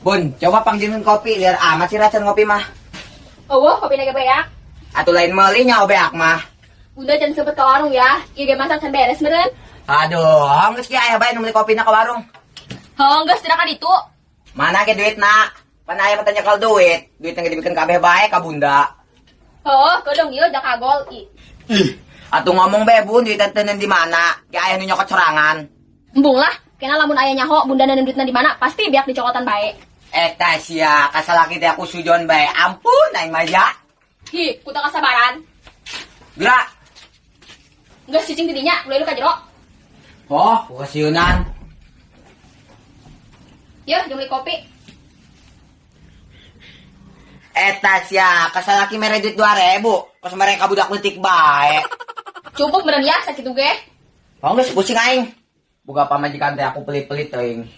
Bun, coba pangjieunkeun kopi, liar amat sih racan ngopi mah. Oh, kopi naga beak. Atuh lain meuli nya beak mah. Bunda jangan sempet ke warung ya. Ieu ge masak can beres meureun. Aduh, geus ki aya bae nu meuli kopina ke warung. Heuh, geus tidak ka ditu. Mana ge duitna? Pan aya mah tanya kal duit. Duit yang dibikeun kabeh bae ka Bunda. Heuh, kedong ieu jakagol i. Ih, atuh ngomong bae, Bun, duit teh di mana? Ge aya nu nyokot sorangan. Embung lah, kena lamun aya nyaho Bunda neundeun duitna di mana, pasti beak dicokotan bae. Eta sia, kasalaki teh aku sujon bae. Ampun aing mah ya. Hi, ku teu kasabaran. Gerak. Geus cicing di dinya, ulah ka jero. Oh, kasieunan. Yeuh, jeung beli kopi. Eta sia, kasalaki mere duit 2000. Kos mere ka budak leutik bae. Cukup meureun ya sakitu ge. Oh, geus pusing aing. Boga pamajikan teh aku pelit-pelit teuing.